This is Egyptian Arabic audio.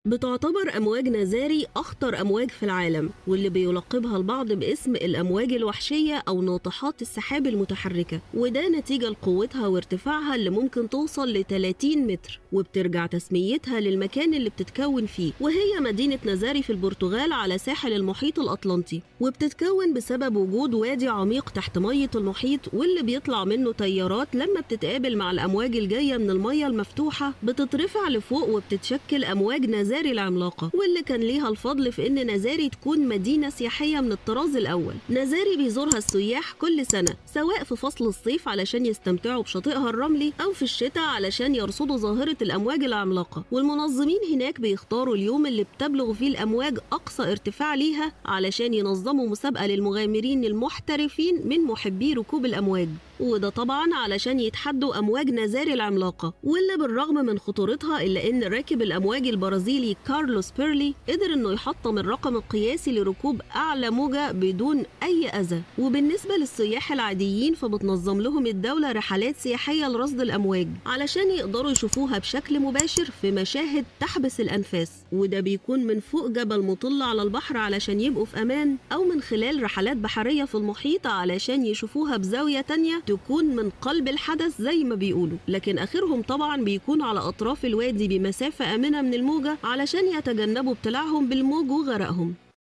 بتعتبر أمواج نازاري أخطر أمواج في العالم، واللي بيلقبها البعض باسم الأمواج الوحشية أو ناطحات السحاب المتحركة، وده نتيجة لقوتها وارتفاعها اللي ممكن توصل ل 30 متر، وبترجع تسميتها للمكان اللي بتتكون فيه، وهي مدينة نازاري في البرتغال على ساحل المحيط الأطلنطي، وبتتكون بسبب وجود وادي عميق تحت مية المحيط واللي بيطلع منه تيارات لما بتتقابل مع الأمواج الجاية من المية المفتوحة بتترفع لفوق وبتتشكل أمواج نازاري العملاقة، واللي كان ليها الفضل في إن نازاري تكون مدينة سياحية من الطراز الأول. نازاري بيزورها السياح كل سنة، سواء في فصل الصيف علشان يستمتعوا بشاطئها الرملي أو في الشتاء علشان يرصدوا ظاهرة الأمواج العملاقة، والمنظمين هناك بيختاروا اليوم اللي بتبلغ فيه الأمواج أقصى ارتفاع ليها علشان ينظموا مسابقة للمغامرين المحترفين من محبي ركوب الأمواج، وده طبعا علشان يتحدوا أمواج نازاري العملاقة، واللي بالرغم من خطورتها إلا إن راكب الأمواج البرازيلي كارلوس بيرلي قدر إنه يحطم الرقم القياسي لركوب أعلى موجة بدون أي أذى. وبالنسبة للسياح العاديين فبتنظم لهم الدولة رحلات سياحية لرصد الأمواج علشان يقدروا يشوفوها بشكل مباشر في مشاهد تحبس الأنفاس، وده بيكون من فوق جبل مطل على البحر علشان يبقوا في أمان، أو من خلال رحلات بحرية في المحيط علشان يشوفوها بزاوية تانية تكون من قلب الحدث زي ما بيقولوا، لكن آخرهم طبعا بيكون على أطراف الوادي بمسافة آمنة من الموجة علشان يتجنبوا ابتلاعهم بالموج وغرقهم.